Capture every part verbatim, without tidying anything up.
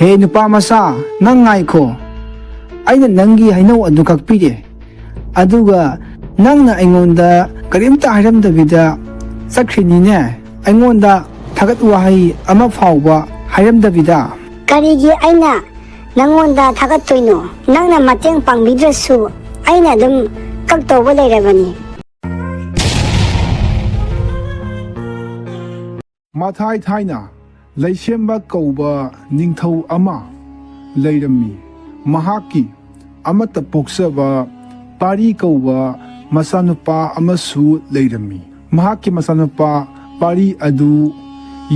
ꯍꯦ ꯅꯨꯄꯥ ꯃꯆꯥ, ꯅꯪ ꯉꯥꯏꯈꯣ꯫ ꯑꯩꯅ ꯅꯪꯒꯤ ꯍꯩꯅꯧ ꯑꯗꯨ ꯀꯛꯄꯤꯔꯦ꯫ ꯑꯗꯨꯒ ꯅꯪꯅ ꯑꯩꯉꯣꯟꯗ ꯀꯔꯤꯝꯇ ꯍꯥꯏꯔꯝꯗꯕꯤꯗ ꯆꯠꯈ꯭ꯔꯤꯅꯤꯅꯦ꯫ ꯑꯩꯉꯣꯟꯗ ꯊꯥꯒꯠ ꯋꯥꯍꯩ ꯑꯃ ꯐꯥꯎꯕ ꯍꯥꯏꯔꯝꯗꯕꯤꯗ꯫ ꯀꯔꯤꯒꯤ ꯑꯩꯅ ꯅꯪꯉꯣꯟꯗ ꯊꯥꯒꯠꯇꯣꯏꯅꯣ? ꯅꯪꯅ ꯃꯇꯦꯡ ꯄꯥꯡꯕꯤꯗ꯭ꯔꯁꯨ ꯑꯩꯅ ꯑꯗꯨꯝ ꯀꯛꯇꯧꯕ ꯂꯩꯔꯕꯅꯤ꯫ ꯃꯊꯥꯏ ꯊꯥꯏꯅ ꯂꯩꯁꯦꯝꯕ ꯀꯧꯕ ꯅꯤꯡꯊꯧ ꯑꯃ ꯂꯩꯔꯝꯃꯤ꯫ ꯃꯍꯥꯛꯀꯤ ꯑꯃꯠꯇ ꯄꯣꯛꯆꯕ ꯄꯥꯔꯤ ꯀꯧꯕ ꯃꯆꯥꯅꯨꯄꯥ ꯑꯃꯁꯨ ꯂꯩꯔꯝꯃꯤ꯫ ꯃꯍꯥꯛꯀꯤ ꯃꯆꯥꯅꯨꯄꯥ ꯄꯥꯔꯤ ꯑꯗꯨ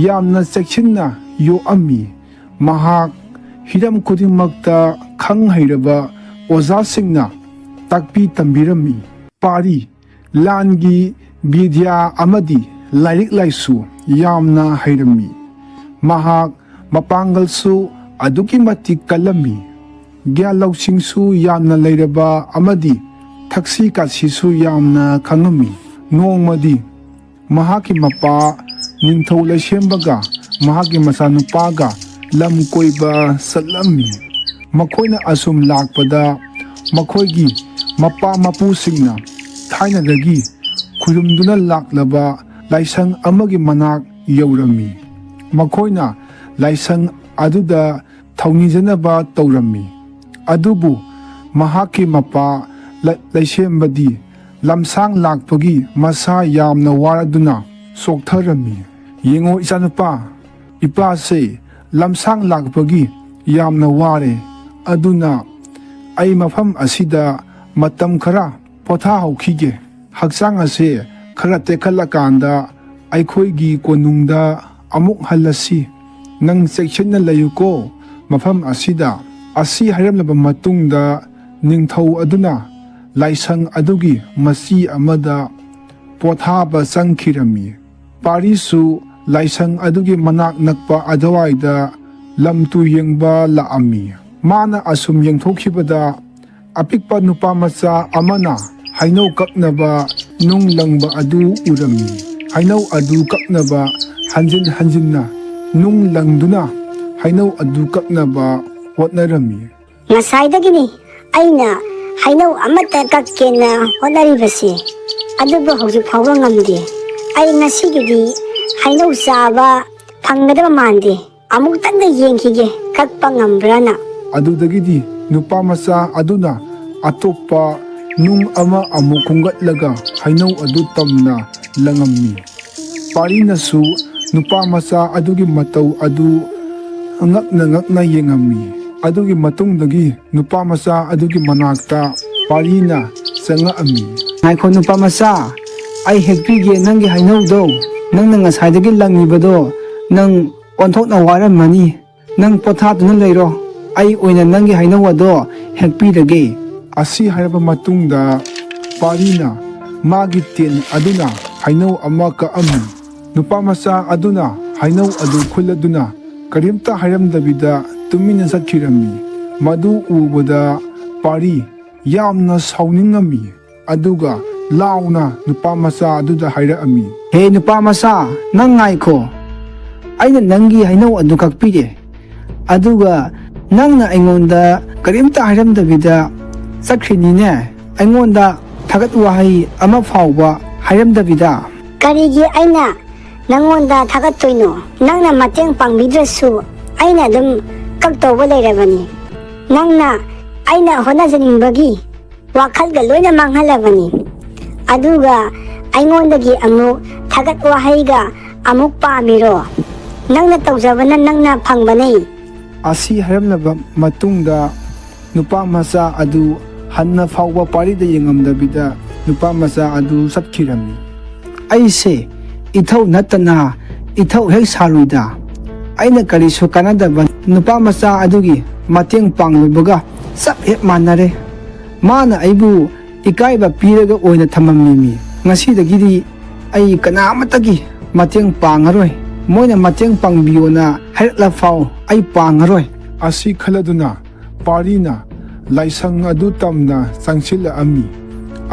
ꯌꯥꯝꯅ ꯆꯦꯛꯁꯤꯟꯅ ꯌꯣꯛꯑꯝꯃꯤ꯫ ꯃꯍꯥꯛ ꯍꯤꯔꯝ ꯈꯨꯗꯤꯡꯃꯛꯇ ꯈꯪ ꯍꯩꯔꯕ ꯑꯣꯖꯥꯁꯤꯡꯅ ꯇꯥꯛꯄꯤ ꯇꯝꯕꯤꯔꯝꯃꯤ꯫ ꯄꯥꯔꯤ ꯂꯥꯟꯒꯤ ꯕꯤꯗ꯭ꯌꯥ ꯑꯃꯗꯤ ꯂꯥꯏꯔꯤꯛ ꯂꯥꯏꯁꯨ ꯌꯥꯝꯅ ꯍꯩꯔꯝꯃꯤ꯫ ꯃꯍꯥꯛ ꯃꯄꯥꯡꯒꯜꯁꯨ ꯑꯗꯨꯛꯀꯤ ꯃꯇꯤꯛ ꯀꯜꯂꯝꯃꯤ꯫ ꯒ꯭ꯌꯥꯟ ꯂꯧꯁꯤꯡꯁꯨ ꯌꯥꯝꯅ ꯂꯩꯔꯕ ꯑꯃꯗꯤ ꯊꯛꯁꯤ ꯈꯥꯁꯤꯁꯨ ꯌꯥꯝꯅ ꯈꯪꯉꯝꯃꯤ꯫ ꯅꯣꯡꯃꯗꯤ ꯃꯍꯥꯛꯀꯤ ꯃꯄꯥ ꯅꯤꯡꯊꯧ ꯂꯩꯁꯦꯝꯕꯒ ꯃꯍꯥꯛꯀꯤ ꯃꯆꯥꯅꯨꯄꯥꯒ ꯂꯝ ꯀꯣꯏꯕ ꯆꯠꯂꯝꯃꯤ꯫ ꯃꯈꯣꯏꯅ ꯑꯁꯨꯝ ꯂꯥꯛꯄꯗ ꯃꯈꯣꯏꯒꯤ ꯃꯄꯥ ꯃꯄꯨꯁꯤꯡꯅ ꯊꯥꯏꯅꯗꯒꯤ ꯈꯨꯔꯨꯝꯗꯨꯅ ꯂꯥꯛꯂꯕ ꯂꯥꯏꯁꯪ ꯑꯃꯒꯤ ꯃꯅꯥꯛ ꯌꯧꯔꯝꯃꯤ꯫ ꯃꯈꯣꯏꯅ ꯂꯥꯏꯁꯪ ꯑꯗꯨꯗ ꯊꯧꯅꯤꯖꯅꯕ ꯇꯧꯔꯝꯃꯤ꯫ ꯑꯗꯨꯕꯨ ꯃꯍꯥꯛꯀꯤ ꯃꯄꯥ ꯂ- ꯂꯩꯁꯦꯝꯕꯗꯤ ꯂꯝꯁꯥꯡ ꯂꯥꯛꯄꯒꯤ ꯃꯁꯥ ꯌꯥꯝꯅ ꯋꯥꯔꯗꯨꯅ ꯆꯣꯛꯊꯔꯝꯃꯤ꯫ "ꯌꯦꯡꯉꯣ ꯏꯆꯥꯅꯨꯄꯥ, ꯏꯄꯥꯁꯦ ꯂꯝꯁꯥꯡ ꯂꯥꯛꯄꯒꯤ ꯌꯥꯝꯅ ꯋꯥꯔꯦ꯫ ꯑꯗꯨꯅ ꯑꯩ ꯃꯐꯝ ꯑꯁꯤꯗ ꯃꯇꯝ ꯈꯔ ꯄꯣꯊꯥꯍꯧꯈꯤꯒꯦ꯫ ꯍꯛꯆꯥꯡ ꯑꯁꯦ ꯈꯔ ꯇꯦꯛꯈꯠꯂꯀꯥꯟꯗ ꯑꯩꯈꯣꯏꯒꯤ ꯀꯣꯅꯨꯡꯗ ꯑꯃꯨꯛ ꯍꯜꯂꯁꯤ꯫ ꯅꯪ ꯆꯦꯛꯁꯤꯟꯅ ꯂꯩꯌꯨꯀꯣ ꯃꯐꯝ ꯑꯁꯤꯗ"꯫ ꯑꯁꯤ ꯍꯥꯏꯔꯝꯂꯕ ꯃꯇꯨꯡꯗ ꯅꯤꯡꯊꯧ ꯑꯗꯨꯅ ꯂꯥꯏꯁꯪ ꯑꯗꯨꯒꯤ ꯃꯆꯤ ꯑꯃꯗ ꯄꯣꯊꯥꯕ ꯆꯪꯈꯤꯔꯝꯃꯤ꯫ ꯄꯥꯔꯤꯁꯨ ꯂꯥꯏꯁꯪ ꯑꯗꯨꯒꯤ ꯃꯅꯥꯛ ꯅꯛꯄ ꯑꯗꯨꯋꯥꯏꯗ ꯂꯝ ꯇꯨ ꯌꯦꯡꯕ ꯂꯥꯛꯑꯝꯃꯤ꯫ ꯃꯥꯅ ꯑꯁꯨꯝ ꯌꯦꯡꯊꯣꯛꯈꯤꯕꯗ ꯑꯄꯤꯛꯄ ꯅꯨꯄꯥ ꯃꯆꯥ ꯑꯃꯅ ꯍꯩꯅꯧ ꯀꯛꯅꯕ ꯅꯨꯡ ꯂꯪꯕ ꯑꯗꯨ ꯎꯔꯝꯃꯤ꯫ ꯍꯩꯅꯧ ꯑꯗꯨ ꯀꯛꯅꯕ ꯍꯟꯖꯤꯟ ꯍꯟꯖꯤꯟꯅ ꯅꯨꯡ ꯂꯪꯗꯨꯅ ꯍꯩꯅꯧ ꯑꯗꯨ ꯀꯛꯅꯕ ꯍꯣꯠꯅꯔꯝꯃꯤ꯫ "ꯉꯁꯥꯏꯗꯒꯤꯅꯤ ꯑꯩꯅ ꯍꯩꯅꯧ ꯑꯃꯠꯇ ꯀꯛꯀꯦꯅ ꯍꯣꯠꯅꯔꯤꯕꯁꯤ, ꯑꯗꯨꯕꯨ ꯍꯧꯖꯤꯛ ꯐꯥꯎꯕ ꯉꯝꯗꯦ꯫ ꯑꯩ ꯉꯁꯤꯒꯤꯗꯤ ꯍꯩꯅꯧ ꯆꯥꯕ ꯐꯪꯒꯗꯕ ꯃꯥꯟꯗꯦ꯫ ꯑꯃꯨꯛꯇꯪꯒ ꯌꯦꯡꯈꯤꯒꯦ, ꯀꯛꯄ ꯉꯝꯕ꯭ꯔꯥꯅ"꯫ ꯑꯗꯨꯗꯒꯤꯗꯤ ꯅꯨꯄꯥ ꯃꯆꯥ ꯑꯗꯨꯅ ꯑꯇꯣꯞꯄ ꯅꯨꯡ ꯑꯃ ꯑꯃꯨꯛ ꯈꯨꯟꯒꯠꯂꯒ ꯍꯩꯅꯧ ꯑꯗꯨ ꯇꯝꯅ ꯂꯪꯉꯝꯃꯤ꯫ ꯄꯥꯔꯤꯅꯁꯨ ꯅꯨꯄꯥ ꯃꯆꯥ ꯑꯗꯨꯒꯤ ꯃꯇꯧ ꯑꯗꯨ ꯉꯛꯅ ꯉꯛꯅ ꯌꯦꯡꯉꯝꯃꯤ꯫ ꯑꯗꯨꯒꯤ ꯃꯇꯨꯡꯗꯒꯤ ꯅꯨꯄꯥ ꯃꯆꯥ ꯑꯗꯨꯒꯤ ꯃꯅꯥꯛꯇ ꯄꯥꯔꯤꯅ ꯆꯪꯉꯛꯑꯝꯃꯤ꯫ "ꯉꯥꯏꯈꯣ ꯅꯨꯄꯥ ꯃꯆꯥ, ꯑꯩ ꯍꯦꯛꯄꯤꯒꯦ ꯅꯪꯒꯤ ꯍꯩꯅꯧꯗꯣ꯫ ꯅꯪꯅ ꯉꯁꯥꯏꯗꯒꯤ ꯂꯪꯉꯤꯕꯗꯣ ꯅꯪ ꯑꯣꯟꯊꯣꯛꯅ ꯋꯥꯔꯝꯃꯅꯤ꯫ ꯅꯪ ꯄꯣꯊꯥꯗꯨꯅ ꯂꯩꯔꯣ, ꯑꯩ ꯑꯣꯏꯅ ꯅꯪꯒꯤ ꯍꯩꯅꯧ ꯑꯗꯣ ꯍꯦꯛꯄꯤꯔꯒꯦ"꯫ ꯑꯁꯤ ꯍꯥꯏꯔꯕ ꯃꯇꯨꯡꯗ ꯄꯥꯔꯤꯅ ꯃꯥꯒꯤ ꯇꯦꯟ ꯑꯗꯨꯅ ꯍꯩꯅꯧ ꯑꯃ ꯀꯛꯑꯝꯃꯤ꯫ ꯅꯨꯄꯥ ꯃꯆꯥ ꯑꯗꯨꯅ ꯍꯩꯅꯧ ꯑꯗꯨ ꯈꯨꯜꯂꯗꯨꯅ ꯀꯔꯤꯝꯇ ꯍꯥꯏꯔꯝꯗꯕꯤꯗ ꯇꯨꯃꯤꯟꯅ ꯆꯠꯈꯤꯔꯝꯃꯤ꯫ ꯃꯗꯨ ꯎꯕꯗ ꯄꯥꯔꯤ ꯌꯥꯝꯅ ꯁꯥꯎꯅꯤꯡꯉꯝꯃꯤ꯫ ꯑꯗꯨꯒ ꯂꯥꯎꯅ ꯅꯨꯄꯥ ꯃꯆꯥ ꯑꯗꯨꯗ ꯍꯥꯏꯔꯛꯑꯝꯃꯤ꯫ "ꯍꯦ ꯅꯨꯄꯥ ꯃꯆꯥ, ꯅꯪ ꯉꯥꯏꯈꯣ꯫ ꯑꯩꯅ ꯅꯪꯒꯤ ꯍꯩꯅꯧ ꯑꯗꯨ ꯀꯛꯄꯤꯔꯦ꯫ ꯑꯗꯨꯒ ꯅꯪꯅ ꯑꯩꯉꯣꯟꯗ ꯀꯔꯤꯝꯇ ꯍꯥꯏꯔꯝꯗꯕꯤꯗ ꯆꯠꯈ꯭ꯔꯤꯅꯤꯅꯦ꯫ ꯑꯩꯉꯣꯟꯗ ꯊꯥꯒꯠ ꯋꯥꯍꯩ ꯑꯃ ꯐꯥꯎꯕ ꯍꯥꯏꯔꯝꯗꯕꯤꯗ"꯫ "ꯀꯔꯤꯒꯤ ꯑꯩꯅ ꯅꯪꯉꯣꯟꯗ ꯊꯥꯒꯠꯇꯣꯏꯅꯣ? ꯅꯪꯅ ꯃꯇꯦꯡ ꯄꯥꯡꯕꯤꯗ꯭ꯔꯁꯨ ꯑꯩꯅ ꯑꯗꯨꯝ ꯀꯛꯇꯧꯕ ꯂꯩꯔꯕꯅꯤ꯫ ꯅꯪꯅ ꯑꯩꯅ ꯍꯣꯠꯅꯖꯅꯤꯡꯕꯒꯤ ꯋꯥꯈꯜꯒ ꯂꯣꯏꯅ ꯃꯥꯡꯍꯜꯂꯕꯅꯤ꯫ ꯑꯗꯨꯒ ꯑꯩꯉꯣꯟꯗꯒꯤ ꯑꯃꯨꯛ ꯊꯥꯒꯠ ꯋꯥꯍꯩꯒ ꯑꯃꯨꯛ ꯄꯥꯝꯃꯤꯔꯣ? ꯅꯪꯅ ꯇꯧꯖꯕꯅ ꯅꯪꯅ ꯐꯪꯕꯅꯤ"꯫ ꯑꯁꯤ ꯍꯥꯏꯔꯝꯂꯕ ꯃꯇꯨꯡꯗ ꯅꯨꯄꯥ ꯃꯆꯥ ꯑꯗꯨ ꯍꯟꯅ ꯐꯥꯎꯕ ꯄꯥꯔꯤꯗ ꯌꯦꯡꯉꯝꯗꯕꯤꯗ ꯅꯨꯄꯥ ꯃꯆꯥ ꯑꯗꯨ ꯆꯠꯈꯤꯔꯝꯃꯤ꯫ "ꯑꯩꯁꯦ ꯏꯊꯧ ꯅꯠꯇꯅ ꯏꯊꯧ ꯍꯦꯛ ꯁꯥꯔꯨꯏꯗ꯫ ꯑꯩꯅ ꯀꯔꯤꯁꯨ ꯀꯥꯟꯅꯗꯕ ꯅꯨꯄꯥ ꯃꯆꯥ ꯑꯗꯨꯒꯤ ꯃꯇꯦꯡ ꯄꯥꯡꯂꯨꯕꯒ ꯆꯞ ꯍꯦꯛ ꯃꯥꯟꯅꯔꯦ꯫ ꯃꯥꯅ ꯑꯩꯕꯨ ꯏꯀꯥꯏꯕ ꯄꯤꯔꯒ ꯑꯣꯏꯅ ꯊꯝꯃꯝꯃꯤꯃꯤ꯫ ꯉꯁꯤꯗꯒꯤꯗꯤ ꯑꯩ ꯀꯅꯥ ꯑꯃꯠꯇꯒꯤ ꯃꯇꯦꯡ ꯄꯥꯡꯉꯔꯣꯏ꯫ ꯃꯣꯏꯅ ꯃꯇꯦꯡ ꯄꯥꯡꯕꯤꯌꯣꯅ ꯍꯥꯏꯔꯛꯂꯐꯥꯎ ꯑꯩ ꯄꯥꯡꯉꯔꯣꯏ"꯫ ꯑꯁꯤ ꯈꯜꯂꯗꯨꯅ ꯄꯥꯔꯤꯅ ꯂꯥꯏꯁꯪ ꯑꯗꯨ ꯇꯝꯅ ꯆꯪꯁꯤꯜꯂꯛꯑꯝꯃꯤ꯫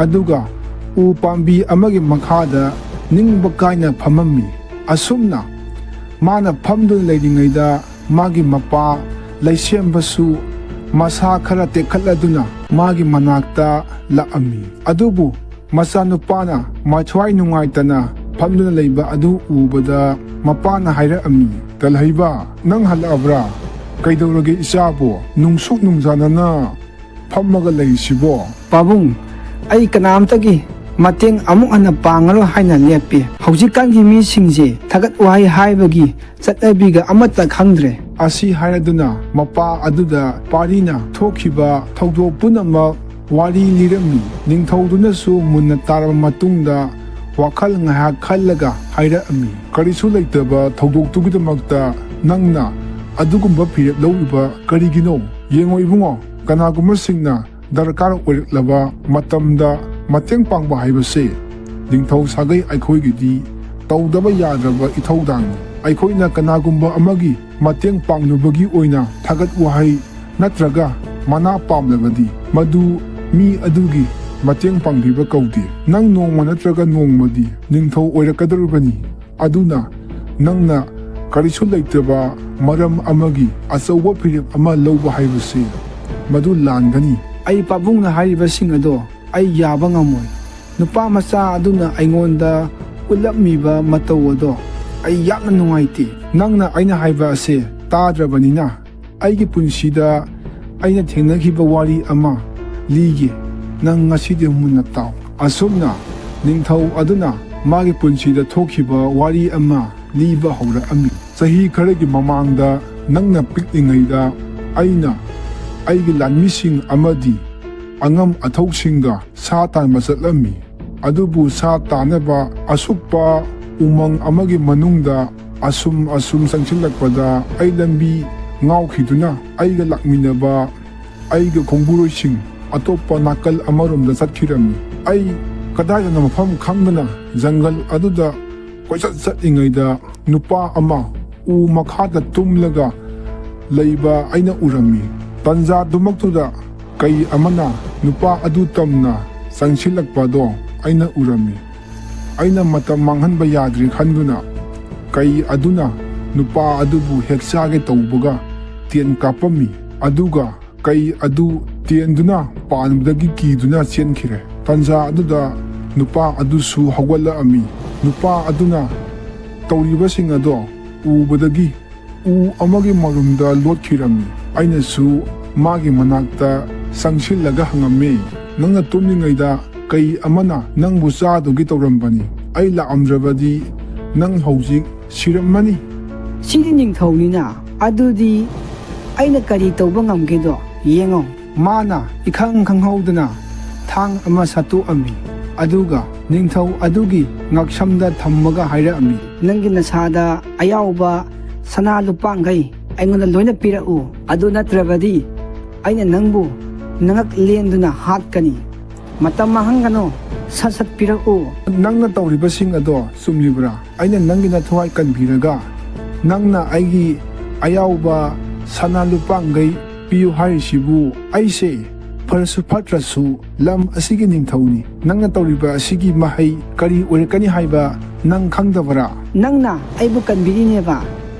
ꯑꯗꯨꯒ ꯎ ꯄꯥꯝꯕꯤ ꯑꯃꯒꯤ ꯃꯈꯥꯗ ꯅꯤꯡꯕ ꯀꯥꯏꯅ ꯐꯝꯃꯝꯃꯤ꯫ ꯑꯁꯨꯝꯅ ꯃꯥꯅ ꯐꯝꯗꯨꯅ ꯂꯩꯔꯤꯉꯩꯗ ꯃꯥꯒꯤ ꯃꯄꯥ ꯂꯩꯁꯦꯝꯕꯁꯨ ꯃꯁꯥ ꯈꯔ ꯇꯦꯛꯈꯠꯂꯗꯨꯅ ꯃꯥꯒꯤ ꯃꯅꯥꯛꯇ ꯂꯥꯛꯑꯝꯃꯤ꯫ ꯑꯗꯨꯕꯨ ꯃꯆꯥꯅꯨꯄꯥꯅ ꯃꯊ꯭ꯋꯥꯏ ꯅꯨꯡꯉꯥꯏꯇꯅ ꯐꯝꯗꯨꯅ ꯂꯩꯕ ꯑꯗꯨ ꯎꯕꯗ ꯃꯄꯥꯅ ꯍꯥꯏꯔꯛꯑꯝꯃꯤ, "ꯇꯜꯍꯩꯕ, ꯅꯪ ꯍꯜꯂꯛꯑꯕ꯭ꯔꯥ? ꯀꯩꯗꯧꯔꯒꯦ ꯏꯆꯥꯕꯨ? ꯅꯨꯡꯁꯨꯛ ꯅꯨꯡꯖꯥꯅꯅ ꯐꯝꯃꯒ ꯂꯩꯔꯤꯁꯤꯕꯣ?" "ꯄꯥꯕꯨꯡ, ꯑꯩ ꯀꯅꯥꯝꯇꯒꯤ ꯃꯇꯦꯡ ꯑꯃꯨꯛ ꯍꯟꯅ ꯄꯥꯡꯉꯔꯣꯏ ꯍꯥꯏꯅ ꯂꯦꯞꯄꯦ꯫ ꯍꯧꯖꯤꯛꯀꯥꯟꯒꯤ ꯃꯤꯁꯤꯡꯁꯦ ꯊꯥꯒꯠ ꯋꯥꯍꯩ ꯍꯥꯏꯕꯒꯤ ꯆꯠꯅꯕꯤꯒ ꯑꯃꯠꯇ ꯈꯪꯗ꯭ꯔꯦ"꯫ ꯑꯁꯤ ꯍꯥꯏꯔꯗꯨꯅ ꯃꯄꯥ ꯑꯗꯨꯗ ꯄꯥꯔꯤꯅ ꯊꯣꯛꯈꯤꯕ ꯊꯧꯗꯣꯛ ꯄꯨꯝꯅꯃꯛ ꯋꯥꯔꯤ ꯂꯤꯔꯝꯃꯤ꯫ ꯅꯤꯡꯊꯧꯗꯨꯅꯁꯨ ꯃꯨꯟꯅ ꯇꯥꯔꯕ ꯃꯇꯨꯡꯗ ꯋꯥꯈꯜ ꯉꯥꯏꯍꯥꯛ ꯈꯜꯂꯒ ꯍꯥꯏꯔꯛꯑꯝꯃꯤ, "ꯀꯔꯤꯁꯨ ꯂꯩꯇꯕ ꯊꯧꯗꯣꯛꯇꯨꯒꯤꯗꯃꯛꯇ ꯅꯪꯅ ꯑꯗꯨꯒꯨꯝꯕ ꯐꯤꯔꯦꯞ ꯂꯧꯔꯤꯕ ꯀꯔꯤꯒꯤꯅꯣ? ꯌꯦꯡꯉꯣ ꯏꯕꯨꯡꯉꯣ, ꯀꯅꯥꯒꯨꯝꯕꯁꯤꯡꯅ ꯗꯔꯀꯥꯔ ꯑꯣꯏꯔꯛꯂꯕ ꯃꯇꯝꯗ ꯃꯇꯦꯡ ꯄꯥꯡꯕ ꯍꯥꯏꯕꯁꯦ ꯅꯤꯡꯊꯧ ꯁꯥꯒꯩ ꯑꯩꯈꯣꯏꯒꯤꯗꯤ ꯇꯧꯗꯕ ꯌꯥꯗ꯭ꯔꯕ ꯏꯊꯧꯗꯥꯡꯅꯤ꯫ ꯑꯩꯈꯣꯏꯅ ꯀꯅꯥꯒꯨꯝꯕ ꯑꯃꯒꯤ ꯃꯇꯦꯡ ꯄꯥꯡꯂꯨꯕꯒꯤ ꯑꯣꯏꯅ ꯊꯥꯒꯠ ꯋꯥꯍꯩ ꯅꯠꯇ꯭ꯔꯒ ꯃꯅꯥ ꯄꯥꯝꯂꯕꯗꯤ ꯃꯗꯨ ꯃꯤ ꯑꯗꯨꯒꯤ ꯃꯇꯦꯡ ꯄꯥꯡꯕꯤꯕ ꯀꯧꯗꯦ꯫ ꯅꯪ ꯅꯣꯡꯃ ꯅꯠꯇ꯭ꯔꯒ ꯅꯣꯡꯃꯗꯤ ꯅꯤꯡꯊꯧ ꯑꯣꯏꯔꯛꯀꯗꯧꯔꯤꯕꯅꯤ꯫ ꯑꯗꯨꯅ ꯅꯪꯅ ꯀꯔꯤꯁꯨ ꯂꯩꯇꯕ ꯃꯔꯝ ꯑꯃꯒꯤ ꯑꯆꯧꯕ ꯐꯤꯔꯦꯞ ꯑꯃ ꯂꯧꯕ ꯍꯥꯏꯕꯁꯤ ꯃꯗꯨ ꯂꯥꯟꯒꯅꯤ"꯫ "ꯑꯩ ꯄꯥꯕꯨꯡꯅ ꯍꯥꯏꯔꯤꯕꯁꯤꯡ ꯑꯗꯣ ꯑꯩ ꯌꯥꯕ ꯉꯝꯃꯣꯏ꯫ ꯅꯨꯄꯥ ꯃꯆꯥ ꯑꯗꯨꯅ ꯑꯩꯉꯣꯟꯗ ꯎꯠꯂꯝꯃꯤꯕ ꯃꯇꯧ ꯑꯗꯣ ꯑꯩ ꯌꯥꯝꯅ ꯅꯨꯡꯉꯥꯏꯇꯦ꯫ ꯅꯪꯅ ꯑꯩꯅ ꯍꯥꯏꯕ ꯑꯁꯦ ꯇꯥꯗ꯭ꯔꯕꯅꯤꯅ ꯑꯩꯒꯤ ꯄꯨꯟꯁꯤꯗ ꯑꯩꯅ ꯊꯦꯡꯅꯈꯤꯕ ꯋꯥꯔꯤ ꯑꯃ ꯂꯤꯒꯦ꯫ ꯅꯪ ꯉꯁꯤꯗꯤ ꯃꯨꯟꯅ ꯇꯥꯎ"꯫ ꯑꯁꯨꯝꯅ ꯅꯤꯡꯊꯧ ꯑꯗꯨꯅ ꯃꯥꯒꯤ ꯄꯨꯟꯁꯤꯗ ꯊꯣꯛꯈꯤꯕ ꯋꯥꯔꯤ ꯑꯃ ꯂꯤꯕ ꯍꯧꯔꯛꯑꯝꯃꯤ꯫ "ꯆꯍꯤ ꯈꯔꯒꯤ ꯃꯃꯥꯡꯗ ꯅꯪꯅ ꯄꯤꯛꯂꯤꯉꯩꯗ ꯑꯩꯅ ꯑꯩꯒꯤ ꯂꯥꯟꯃꯤꯁꯤꯡ ꯑꯃꯗꯤ ꯑꯉꯝ ꯑꯊꯧꯁꯤꯡꯒ ꯁꯥ ꯇꯥꯟꯕ ꯆꯠꯂꯝꯃꯤ꯫ ꯑꯗꯨꯕꯨ ꯁꯥ ꯇꯥꯅꯕ ꯑꯁꯨꯛꯄ ꯎꯃꯪ ꯑꯃꯒꯤ ꯃꯅꯨꯡꯗ ꯑꯁꯨꯝ ꯑꯁꯨꯝ ꯆꯪꯁꯤꯜꯂꯛꯄꯗ ꯑꯩ ꯂꯝꯕꯤ ꯉꯥꯎꯈꯤꯗꯨꯅ ꯑꯩꯒ ꯂꯥꯛꯃꯤꯟꯅꯕ ꯑꯩꯒꯤ ꯈꯣꯡꯕꯨꯔꯣꯏꯁꯤꯡ ꯑꯇꯣꯞꯄ ꯅꯥꯀꯜ ꯑꯃꯔꯣꯝꯗ ꯆꯠꯈꯤꯔꯝꯃꯤ꯫ ꯑꯩ ꯀꯗꯥꯏꯗꯅꯣ ꯃꯐꯝ ꯈꯪꯗꯅ ꯖꯪꯒꯜ ꯑꯗꯨꯗ ꯀꯣꯏꯆꯠ ꯆꯠꯂꯤꯉꯩꯗ ꯅꯨꯄꯥ ꯑꯃ ꯎ ꯃꯈꯥꯗ ꯇꯨꯝꯂꯒ ꯂꯩꯕ ꯑꯩꯅ ꯎꯔꯝꯃꯤ꯫ ꯇꯟꯖꯥꯗꯨꯃꯛꯇꯨꯗ ꯀꯩ ꯑꯃꯅ ꯅꯨꯄꯥ ꯑꯗꯨ ꯇꯝꯅ ꯆꯪꯁꯤꯜꯂꯛꯄꯗꯣ ꯑꯩꯅ ꯎꯔꯝꯃꯤ꯫ ꯑꯩꯅ ꯃꯇꯝ ꯃꯥꯡꯍꯟꯕ ꯌꯥꯗ꯭ꯔꯦ ꯈꯟꯗꯨꯅ ꯀꯩ ꯑꯗꯨꯅ ꯅꯨꯄꯥ ꯑꯗꯨꯕꯨ ꯍꯦꯛꯆꯥꯒꯦ ꯇꯧꯕꯒ ꯇꯦꯟ ꯀꯥꯞꯄꯝꯃꯤ꯫ ꯑꯗꯨꯒ ꯀꯩ ꯑꯗꯨ ꯇꯦꯟꯗꯨꯅ ꯄꯥꯟꯕꯗꯒꯤ ꯀꯤꯗꯨꯅ ꯆꯦꯟꯈꯤꯔꯦ꯫ ꯇꯥꯟꯖꯥ ꯑꯗꯨꯗ ꯅꯨꯄꯥ ꯑꯗꯨꯁꯨ ꯍꯧꯒꯠꯂꯛꯑꯝꯃꯤ꯫ ꯅꯨꯄꯥ ꯑꯗꯨꯅ ꯇꯧꯔꯤꯕꯁꯤꯡ ꯑꯗꯣ ꯎꯕꯗꯒꯤ ꯎ ꯑꯃꯒꯤ ꯃꯔꯨꯝꯗ ꯂꯣꯠꯈꯤꯔꯝꯃꯤ꯫ ꯑꯩꯅꯁꯨ ꯃꯥꯒꯤ ꯃꯅꯥꯛꯇ ꯆꯪꯁꯤꯜꯂꯒ ꯍꯪꯉꯝꯃꯤ, "ꯅꯪꯅ ꯇꯨꯝꯂꯤꯉꯩꯗ ꯀꯩ ꯑꯃꯅ ꯅꯪꯕꯨ ꯆꯥꯗꯨꯒꯤ ꯇꯧꯔꯝꯕꯅꯤ꯫ ꯑꯩ ꯂꯥꯛꯑꯝꯗ꯭ꯔꯕꯗꯤ ꯅꯪ ꯍꯧꯖꯤꯛ ꯁꯤꯔꯝꯃꯅꯤ꯫" "ꯁꯤꯗꯤ ꯅꯤꯡꯊꯧꯅꯤꯅ, ꯑꯗꯨꯗꯤ ꯑꯩꯅ ꯀꯔꯤ ꯇꯧꯕ ꯉꯝꯒꯦꯗꯣ ꯌꯦꯡꯉꯣ꯫" ꯃꯥꯅ ꯏꯈꯪ ꯈꯪꯍꯧꯗꯅ ꯊꯥꯡ ꯑꯃ ꯁꯠꯇꯣꯛꯑꯝꯃꯤ꯫ ꯑꯗꯨꯒ ꯅꯤꯡꯊꯧ ꯑꯗꯨꯒꯤ ꯉꯛꯁꯝꯗ ꯊꯝꯃꯒ ꯍꯥꯏꯔꯛꯑꯝꯃꯤ, "ꯅꯪꯒꯤ ꯅꯁꯥꯗ ꯑꯌꯥꯎꯕ ꯁꯅꯥ ꯂꯨꯄꯥꯡꯈꯩ ꯑꯩꯉꯣꯟꯗ ꯂꯣꯏꯅ ꯄꯤꯔꯛꯎ꯫ ꯑꯗꯨ ꯅꯠꯇ꯭ꯔꯕꯗꯤ ꯑꯩꯅ ꯅꯪꯕꯨ ꯅꯉꯛ ꯂꯦꯟꯗꯨꯅ ꯍꯥꯠꯀꯅꯤ꯫ ꯃꯇꯝ ꯃꯥꯡꯍꯟꯒꯅꯨ, ꯁꯠ ꯁꯠ ꯄꯤꯔꯛꯎ꯫" "ꯅꯪꯅ ꯇꯧꯔꯤꯕꯁꯤꯡ ꯑꯗꯣ ꯆꯨꯝꯂꯤꯕ꯭ꯔꯥ? ꯑꯩꯅ ꯅꯪꯒꯤ ꯅꯊꯋꯥꯏ ꯀꯟꯕꯤꯔꯒ ꯅꯪꯅ ꯑꯩꯒꯤ ꯑꯌꯥꯎꯕ ꯁꯅꯥ ꯂꯨꯄꯥꯡꯈꯩ ꯄꯤꯌꯨ ꯍꯥꯏꯔꯤꯁꯤꯕꯨ? ꯑꯩꯁꯦ ꯐꯔꯁꯨ ꯐꯠꯇ꯭ꯔꯁꯨ ꯂꯝ ꯑꯁꯤꯒꯤ ꯅꯤꯡꯊꯧꯅꯤ꯫ ꯅꯪꯅ ꯇꯧꯔꯤꯕ ꯑꯁꯤꯒꯤ ꯃꯍꯩ ꯀꯔꯤ ꯑꯣꯏꯔꯛꯀꯅꯤ ꯍꯥꯏꯕ ꯅꯪ ꯈꯪꯗꯕꯔꯥ?" "ꯅꯪꯅ ꯑꯩꯕꯨ ꯀꯟꯕꯤꯔꯤꯅꯦꯕ꯫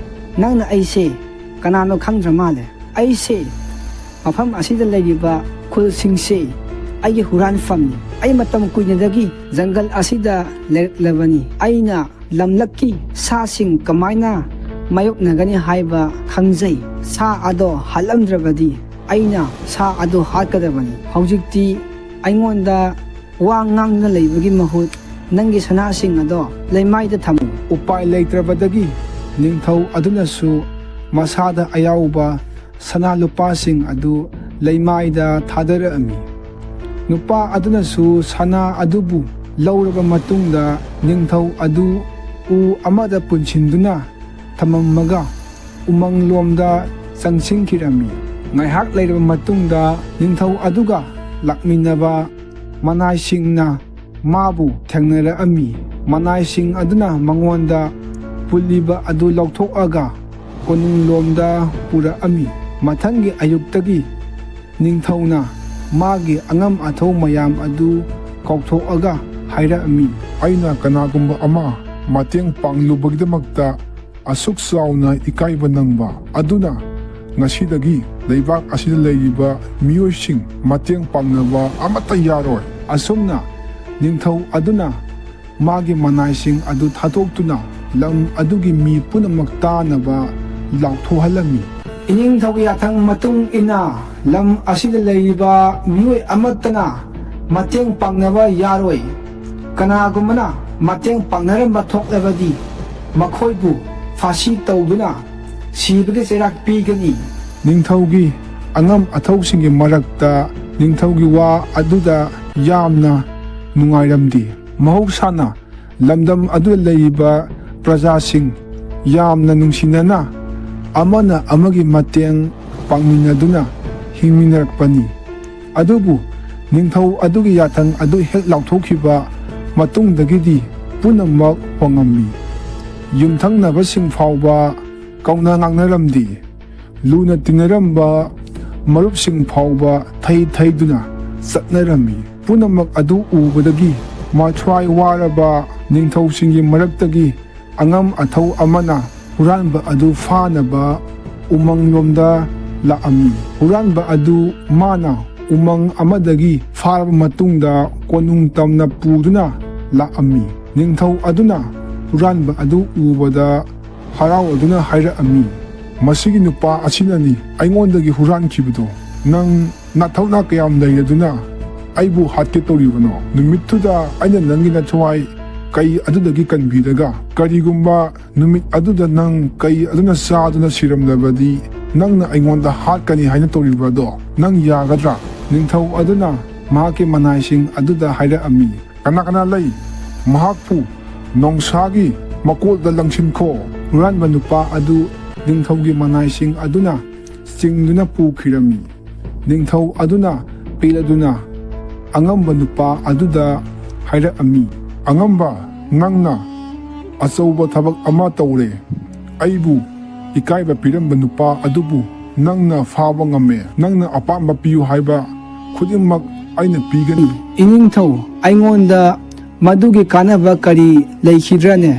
ꯅꯪꯅ ꯑꯩꯁꯦ ꯀꯅꯥꯅꯣ ꯈꯪꯗ꯭ꯔ ꯃꯥꯜꯂꯦ꯫ ꯑꯩꯁꯦ ꯃꯐꯝ ꯑꯁꯤꯗ ꯂꯩꯔꯤꯕ ꯈꯨꯜꯁꯤꯡꯁꯦ ꯑꯩꯒꯤ ꯍꯨꯔꯥꯟꯐꯝꯅꯤ꯫ ꯑꯩ ꯃꯇꯝ ꯀꯨꯏꯅꯗꯒꯤ ꯖꯪꯒꯜ ꯑꯁꯤꯗ ꯂꯩꯔꯛꯂꯕꯅꯤ꯫ ꯑꯩꯅ ꯂꯝꯂꯛꯀꯤ ꯁꯥꯁꯤꯡ ꯀꯃꯥꯏꯅ ꯃꯥꯌꯣꯛꯅꯒꯅꯤ ꯍꯥꯏꯕ ꯈꯪꯖꯩ꯫ ꯁꯥ ꯑꯗꯣ ꯍꯥꯠꯂꯝꯗ꯭ꯔꯕꯗꯤ ꯑꯩꯅ ꯁꯥ ꯑꯗꯣ ꯍꯥꯠꯀꯗꯕꯅꯤ꯫ ꯍꯧꯖꯤꯛꯇꯤ ꯑꯩꯉꯣꯟꯗ ꯋꯥ ꯉꯥꯡꯗꯨꯅ ꯂꯩꯕꯒꯤ ꯃꯍꯨꯠ ꯅꯪꯒꯤ ꯁꯅꯥꯁꯤꯡ ꯑꯗꯣ ꯂꯩꯃꯥꯏꯗ ꯊꯝꯃꯨ꯫" ꯎꯄꯥꯏ ꯂꯩꯇ꯭ꯔꯕꯗꯒꯤ ꯅꯤꯡꯊꯧ ꯑꯗꯨꯅꯁꯨ ꯃꯁꯥꯗ ꯑꯌꯥꯎꯕ ꯁꯅꯥ ꯂꯨꯄꯥꯁꯤꯡ ꯑꯗꯨ ꯂꯩꯃꯥꯏꯗ ꯊꯥꯗꯔꯛꯑꯝꯃꯤ꯫ ꯅꯨꯄꯥ ꯑꯗꯨꯅꯁꯨ ꯁꯅꯥ ꯑꯗꯨꯕꯨ ꯂꯧꯔꯕ ꯃꯇꯨꯡꯗ ꯅꯤꯡꯊꯧ ꯑꯗꯨ ꯎ ꯑꯃꯗ ꯄꯨꯟꯁꯤꯟꯗꯨꯅ ꯊꯝꯃꯝꯃꯒ ꯎꯃꯪꯂꯣꯝꯗ ꯆꯪꯁꯤꯟꯈꯤꯔꯝꯃꯤ꯫ ꯉꯥꯏꯍꯥꯛ ꯂꯩꯔꯕ ꯃꯇꯨꯡꯗ ꯅꯤꯡꯊꯧ ꯑꯗꯨꯒ ꯂꯥꯛꯃꯤꯟꯅꯕ ꯃꯅꯥꯏꯁꯤꯡꯅ ꯃꯥꯕꯨ ꯊꯦꯡꯅꯔꯛꯑꯝꯃꯤ꯫ ꯃꯅꯥꯏꯁꯤꯡ ꯑꯗꯨꯅ ꯃꯉꯣꯟꯗ ꯄꯨꯜꯂꯤꯕ ꯑꯗꯨ ꯂꯧꯊꯣꯛꯑꯒ ꯀꯣꯅꯨꯡꯂꯣꯝꯗ ꯄꯨꯔꯛꯑꯝꯃꯤ꯫ ꯃꯊꯪꯒꯤ ꯑꯌꯨꯛꯇꯒꯤ ꯅꯤꯡꯊꯧꯅ ꯃꯥꯒꯤ ꯑꯉꯝ ꯑꯊꯧ ꯃꯌꯥꯝ ꯑꯗꯨ ꯀꯧꯊꯣꯛꯑꯒ ꯍꯥꯏꯔꯛꯑꯝꯃꯤ, "ꯑꯩꯅ ꯀꯅꯥꯒꯨꯝꯕ ꯑꯃ ꯃꯇꯦꯡ ꯄꯥꯡꯂꯨꯕꯒꯤꯗꯃꯛꯇ ꯑꯁꯨꯛ ꯆꯥꯎꯅ ꯏꯀꯥꯏꯕ ꯅꯪꯕ ꯑꯗꯨꯅ ꯉꯁꯤꯗꯒꯤ ꯂꯩꯕꯥꯛ ꯑꯁꯤꯗ ꯂꯩꯔꯤꯕ ꯃꯤꯑꯣꯏꯁꯤꯡ ꯃꯇꯦꯡ ꯄꯥꯡꯅꯕ ꯑꯃꯠꯇ ꯌꯥꯔꯣꯏ꯫ ꯑꯁꯨꯝꯅ ꯅꯤꯡꯊꯧ ꯑꯗꯨꯅ ꯃꯥꯒꯤ ꯃꯅꯥꯏꯁꯤꯡ ꯑꯗꯨ ꯊꯥꯗꯣꯛꯇꯨꯅ ꯂꯝ ꯑꯗꯨꯒꯤ ꯃꯤ ꯄꯨꯝꯅꯃꯛ ꯇꯥꯅꯕ ꯂꯥꯎꯊꯣꯛꯍꯜꯂꯝꯃꯤ꯫ ꯏꯅꯤꯡꯊꯧꯒꯤ ꯌꯥꯊꯪ ꯃꯇꯨꯡ ꯏꯟꯅ ꯂꯝ ꯑꯁꯤꯗ ꯂꯩꯔꯤꯕ ꯃꯤꯑꯣꯏ ꯑꯃꯠꯇꯅ ꯃꯇꯦꯡ ꯄꯥꯡꯅꯕ ꯌꯥꯔꯣꯏ꯫ ꯀꯅꯥꯒꯨꯝꯕꯅ ꯃꯇꯦꯡ ꯄꯥꯡꯅꯔꯝꯕ ꯊꯣꯛꯂꯕꯗꯤ ꯃꯈꯣꯏꯕꯨ ꯐꯥꯁꯤ ꯇꯧꯗꯨꯅ ꯁꯤꯕꯒꯤ ꯆꯩꯔꯥꯛ ꯄꯤꯒꯅꯤ꯫ ꯅꯤꯡꯊꯧꯒꯤ ꯑꯉꯝ ꯑꯊꯧꯁꯤꯡꯒꯤ ꯃꯔꯛꯇ ꯅꯤꯡꯊꯧꯒꯤ ꯋꯥ ꯑꯗꯨꯗ ꯌꯥꯝꯅ ꯅꯨꯡꯉꯥꯏꯔꯝꯗꯦ꯫ ꯃꯍꯧꯁꯥꯅ ꯂꯝꯗꯝ ꯑꯗꯨꯗ ꯂꯩꯔꯤꯕ ꯄ꯭ꯔꯖꯥꯁꯤꯡ ꯌꯥꯝꯅ ꯅꯨꯡꯁꯤꯅꯅ ꯑꯃꯅ ꯑꯃꯒꯤ ꯃꯇꯦꯡ ꯄꯥꯡꯃꯤꯟꯅꯗꯨꯅ ꯍꯤꯡꯃꯤꯟꯅꯔꯛꯄꯅꯤ꯫ ꯑꯗꯨꯕꯨ ꯅꯤꯡꯊꯧ ꯑꯗꯨꯒꯤ ꯌꯥꯊꯪ ꯑꯗꯨ ꯍꯦꯛ ꯂꯥꯎꯊꯣꯛꯈꯤꯕ ꯃꯇꯨꯡꯗꯒꯤꯗꯤ ꯄꯨꯝꯅꯃꯛ ꯍꯣꯡꯉꯝꯃꯤ꯫ ꯌꯨꯝꯊꯪꯅꯕꯁꯤꯡ ꯐꯥꯎꯕ ꯀꯧꯅ ꯉꯥꯡꯅꯔꯝꯗꯦ꯫ ꯂꯨꯅ ꯇꯤꯟꯅꯔꯝꯕ ꯃꯔꯨꯞꯁꯤꯡ ꯐꯥꯎꯕ ꯊꯩ ꯊꯩꯗꯨꯅ ꯆꯠꯅꯔꯝꯃꯤ꯫ ꯄꯨꯝꯅꯃꯛ ꯑꯗꯨ ꯎꯕꯗꯒꯤ ꯃꯊ꯭ꯋꯥꯏ ꯋꯥꯔꯕ ꯅꯤꯡꯊꯧꯁꯤꯡꯒꯤ ꯃꯔꯛꯇꯒꯤ ꯑꯉꯝ ꯑꯊꯧ ꯑꯃꯅ ꯍꯨꯔꯥꯟꯕ ꯑꯗꯨ ꯐꯥꯅꯕ ꯎꯃꯪꯂꯣꯝꯗ ꯂꯥꯛꯑꯝꯃꯤ꯫ ꯍꯨꯔꯥꯟꯕ ꯑꯗꯨ ꯃꯥꯅ ꯎꯃꯪ ꯑꯃꯗꯒꯤ ꯐꯥꯔꯕ ꯃꯇꯨꯡꯗ ꯀꯣꯅꯨꯡ ꯇꯝꯅ ꯄꯨꯗꯨꯅ ꯂꯥꯛꯑꯝꯃꯤ꯫ ꯅꯤꯡꯊꯧ ꯑꯗꯨꯅ ꯍꯨꯔꯥꯟꯕ ꯑꯗꯨ ꯎꯕꯗ ꯍꯔꯥꯎ ꯑꯗꯨꯅ ꯍꯥꯏꯔꯛꯑꯝꯃꯤ, "ꯃꯁꯤꯒꯤ ꯅꯨꯄꯥ ꯑꯁꯤꯅꯅꯤ ꯑꯩꯉꯣꯟꯗꯒꯤ ꯍꯨꯔꯥꯟꯈꯤꯕꯗꯣ꯫ ꯅꯪ ꯅꯥꯊꯧꯅꯥ ꯀꯌꯥꯝ ꯂꯩꯔꯗꯨꯅ ꯑꯩꯕꯨ ꯍꯥꯠꯀꯦ ꯇꯧꯔꯤꯕꯅꯣ? ꯅꯨꯃꯤꯠꯇꯨꯗ ꯑꯩꯅ ꯅꯪꯒꯤ ꯅꯊ꯭ꯋꯥꯏ ꯀꯩ ꯑꯗꯨꯗꯒꯤ ꯀꯟꯕꯤꯔꯒ, ꯀꯔꯤꯒꯨꯝꯕ ꯅꯨꯃꯤꯠ ꯑꯗꯨꯗ ꯅꯪ ꯀꯩ ꯑꯗꯨꯅ ꯆꯥꯗꯨꯅ ꯁꯤꯔꯝꯂꯕꯗꯤ, ꯅꯪꯅ ꯑꯩꯉꯣꯟꯗ ꯍꯥꯠꯀꯅꯤ ꯍꯥꯏꯅ ꯇꯧꯔꯤꯕꯗꯣ ꯅꯪ ꯌꯥꯒꯗ꯭ꯔꯥ?" ꯅꯤꯡꯊꯧ ꯑꯗꯨꯅ ꯃꯍꯥꯛꯀꯤ ꯃꯅꯥꯏꯁꯤꯡ ꯑꯗꯨꯗ ꯍꯥꯏꯔꯛꯑꯝꯃꯤ, "ꯀꯅꯥ ꯀꯅꯥ ꯂꯩ? ꯃꯍꯥꯛꯄꯨ ꯅꯣꯡꯁꯥꯒꯤ ꯃꯀꯣꯜꯗ ꯂꯪꯁꯤꯟꯈꯣ꯫" ꯍꯨꯔꯥꯟꯕ ꯅꯨꯄꯥ ꯑꯗꯨ ꯅꯤꯡꯊꯧꯒꯤ ꯃꯅꯥꯏꯁꯤꯡ ꯑꯗꯨꯅ ꯆꯤꯡꯗꯨꯅ ꯄꯨꯈꯤꯔꯝꯃꯤ꯫ ꯅꯤꯡꯊꯧ ꯑꯗꯨꯅ ꯄꯦꯜꯂꯗꯨꯅ ꯑꯉꯝꯕ ꯅꯨꯄꯥ ꯑꯗꯨꯗ ꯍꯥꯏꯔꯛꯑꯝꯃꯤ, "ꯑꯉꯝꯕ, ꯅꯪꯅ ꯑꯆꯧꯕ ꯊꯕꯛ ꯑꯃ ꯇꯧꯔꯦ꯫ ꯑꯩꯕꯨ ꯏꯀꯥꯏꯕ ꯄꯤꯔꯝꯕ ꯅꯨꯄꯥ ꯑꯗꯨꯕꯨ ꯅꯪꯅ ꯐꯥꯕ ꯉꯝꯃꯦ꯫ ꯅꯪꯅ ꯑꯄꯥꯝꯕ ꯄꯤꯌꯨ ꯍꯥꯏꯕ ꯈꯨꯗꯤꯡꯃꯛ ꯑꯩꯅ ꯄꯤꯒꯅꯤ꯫" "ꯏꯅꯤꯡꯊꯧ, ꯑꯩꯉꯣꯟꯗ ꯃꯗꯨꯒꯤ ꯀꯥꯟꯅꯕ ꯀꯔꯤ ꯂꯩꯈꯤꯗ꯭ꯔꯅꯦ?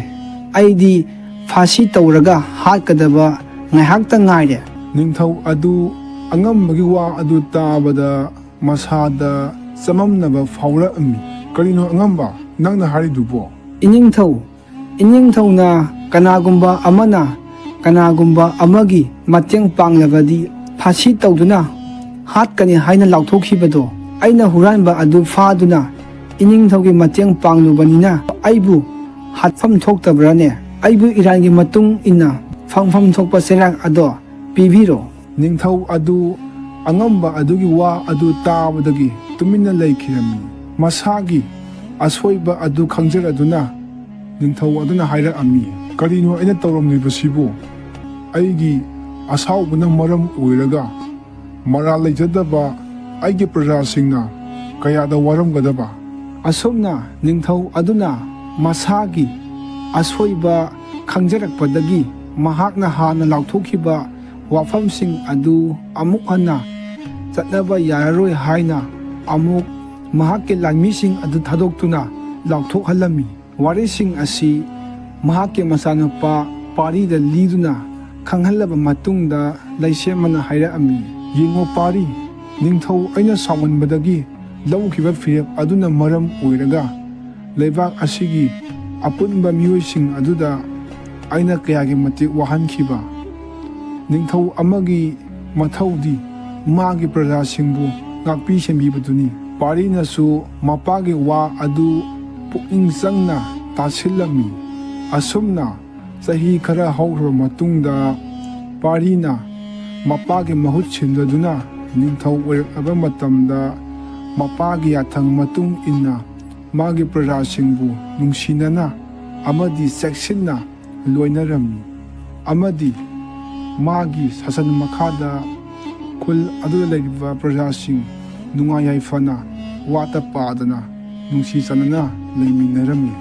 ꯑꯩꯗꯤ ꯐꯥꯁꯤ ꯇꯧꯔꯒ ꯍꯥꯠꯀꯗꯕ ꯉꯥꯏꯍꯥꯛꯇ ꯉꯥꯏꯔꯦ꯫ ꯅꯤꯡꯊꯧ ꯑꯗꯨ ꯑꯉꯝꯕꯒꯤ ꯋꯥ ꯑꯗꯨ ꯇꯥꯕꯗ ꯃꯁꯥꯗ ꯆꯃꯝꯅꯕ ꯐꯥꯎꯔꯛꯑꯝꯃꯤ꯫ "ꯀꯔꯤꯅꯣ ꯑꯉꯝꯕ, ꯅꯪꯅ ꯍꯥꯏꯔꯤꯗꯨꯕꯣ?" "ꯏꯅꯤꯡꯊꯧ, ꯏꯅꯤꯡꯊꯧꯅ ꯀꯅꯥꯒꯨꯝꯕ ꯑꯃꯅ ꯀꯅꯥꯒꯨꯝꯕ ꯑꯃꯒꯤ ꯃꯇꯦꯡ ꯄꯥꯡꯂꯕꯗꯤ ꯐꯥꯁꯤ ꯇꯧꯗꯨꯅ ꯍꯥꯠꯀꯅꯤ ꯍꯥꯏꯅ ꯂꯥꯎꯊꯣꯛꯈꯤꯕꯗꯣ, ꯑꯩꯅ ꯍꯨꯔꯥꯟꯕ ꯑꯗꯨ ꯐꯥꯗꯨꯅ ꯏꯅꯤꯡꯊꯧꯒꯤ ꯃꯇꯦꯡ ꯄꯥꯡꯂꯨꯕꯅꯤꯅ ꯑꯩꯕꯨ ꯍꯥꯠꯐꯝ ꯊꯣꯛꯇꯕ꯭ꯔꯥꯅꯦ? ꯑꯩꯕꯨ ꯏꯔꯥꯟꯒꯤ ꯃꯇꯨꯡ ꯏꯟꯅ ꯐꯪꯐꯝ ꯊꯣꯛꯄ ꯆꯩꯔꯥꯛ ꯑꯗꯣ ꯄꯤꯕꯤꯔꯣ꯫" ꯅꯤꯡꯊꯧ ꯑꯗꯨ ꯑꯉꯝꯕ ꯑꯗꯨꯒꯤ ꯋꯥ ꯑꯗꯨ ꯇꯥꯕꯗꯒꯤ ꯇꯨꯃꯤꯟꯅ ꯂꯩꯈꯤꯔꯝꯃꯤ꯫ ꯃꯁꯥꯒꯤ ꯑꯁꯣꯏꯕ ꯑꯗꯨ ꯈꯪꯖꯔꯗꯨꯅ ꯅꯤꯡꯊꯧ ꯑꯗꯨꯅ ꯍꯥꯏꯔꯛꯑꯝꯃꯤ, "ꯀꯔꯤꯅꯣ ꯑꯩꯅ ꯇꯧꯔꯝꯂꯤꯕꯁꯤꯕꯨ? ꯑꯩꯒꯤ ꯑꯁꯥꯎꯕꯅ ꯃꯔꯝ ꯑꯣꯏꯔꯒ ꯃꯔꯥꯜ ꯂꯩꯖꯗꯕ ꯑꯩꯒꯤ ꯄ꯭ꯔꯖꯥꯁꯤꯡꯅ ꯀꯌꯥꯗ ꯋꯥꯔꯝꯒꯗꯕ?" ꯑꯁꯨꯝꯅ ꯅꯤꯡꯊꯧ ꯑꯗꯨꯅ ꯃꯁꯥꯒꯤ ꯑꯁꯣꯏꯕ ꯈꯪꯖꯔꯛꯄꯗꯒꯤ ꯃꯍꯥꯛꯅ ꯍꯥꯟꯅ ꯂꯥꯎꯊꯣꯛꯈꯤꯕ ꯋꯥꯐꯝꯁꯤꯡ ꯑꯗꯨ ꯑꯃꯨꯛ ꯍꯟꯅ ꯆꯠꯅꯕ ꯌꯥꯔꯔꯣꯏ ꯍꯥꯏꯅ ꯑꯃꯨꯛ ꯃꯍꯥꯛꯀꯤ ꯂꯥꯟꯃꯤꯁꯤꯡ ꯑꯗꯨ ꯊꯥꯗꯣꯛꯇꯨꯅ ꯂꯥꯎꯊꯣꯛꯍꯜꯂꯝꯃꯤ꯫ ꯋꯥꯔꯤꯁꯤꯡ ꯑꯁꯤ ꯃꯍꯥꯛꯀꯤ ꯃꯆꯥꯅꯨꯄꯥ ꯄꯥꯔꯤꯗ ꯂꯤꯗꯨꯅ ꯈꯪꯍꯜꯂꯕ ꯃꯇꯨꯡꯗ ꯂꯩꯁꯦꯝꯕꯅ ꯍꯥꯏꯔꯛꯑꯝꯃꯤ, "ꯌꯦꯡꯉꯣ ꯄꯥꯔꯤ, ꯅꯤꯡꯊꯧ ꯑꯩꯅ ꯁꯥꯎꯃꯟꯕꯗꯒꯤ ꯂꯧꯈꯤꯕ ꯐꯤꯔꯦꯞ ꯑꯗꯨꯅ ꯃꯔꯝ ꯑꯣꯏꯔꯒ ꯂꯩꯕꯥꯛ ꯑꯁꯤꯒꯤ ꯑꯄꯨꯟꯕ ꯃꯤꯑꯣꯏꯁꯤꯡ ꯑꯗꯨꯗ ꯑꯩꯅ ꯀꯌꯥꯒꯤ ꯃꯇꯤꯛ ꯋꯥꯍꯟꯈꯤꯕ꯫ ꯅꯤꯡꯊꯧ ꯑꯃꯒꯤ ꯃꯊꯧꯗꯤ ꯃꯥꯒꯤ ꯄ꯭ꯔꯖꯥꯁꯤꯡꯕꯨ ꯉꯥꯛꯄꯤ ꯁꯦꯟꯕꯤꯕꯗꯨꯅꯤ꯫" ꯄꯥꯔꯤꯅꯁꯨ ꯃꯄꯥꯒꯤ ꯋꯥ ꯑꯗꯨ ꯄꯨꯛꯅꯤꯡ ꯆꯪꯅ ꯇꯥꯁꯤꯜꯂꯝꯃꯤ꯫ ꯑꯁꯨꯝꯅ ꯆꯍꯤ ꯈꯔ ꯍꯧꯈ꯭ꯔꯕ ꯃꯇꯨꯡꯗ ꯄꯥꯔꯤꯅ ꯃꯄꯥꯒꯤ ꯃꯍꯨꯠ ꯁꯤꯟꯖꯗꯨꯅ ꯅꯤꯡꯊꯧ ꯑꯣꯏꯔꯛꯂꯕ ꯃꯇꯝꯗ ꯃꯄꯥꯒꯤ ꯌꯥꯊꯪ ꯃꯇꯨꯡ ꯏꯟꯅ ꯃꯥꯒꯤ ꯄ꯭ꯔꯖꯥꯁꯤꯡꯕꯨ ꯅꯨꯡꯁꯤꯅꯅ ꯑꯃꯗꯤ ꯆꯦꯛꯁꯤꯟꯅ ꯂꯣꯏꯅꯔꯝꯃꯤ ꯑꯃꯗꯤ ꯃꯥꯒꯤ ꯁꯥꯁꯟ ꯃꯈꯥꯗ ꯈꯨꯜ ꯑꯗꯨꯗ ꯂꯩꯔꯤꯕ ꯄ꯭ꯔꯖꯥꯁꯤꯡ ꯅꯨꯡꯉꯥꯏ ꯌꯥꯏꯐꯅ ꯋꯥꯠꯇ ꯄꯥꯗꯅ ꯅꯨꯡꯁꯤ ꯆꯥꯟꯅꯅ ꯂꯩꯃꯤꯟꯅꯔꯝꯃꯤ꯫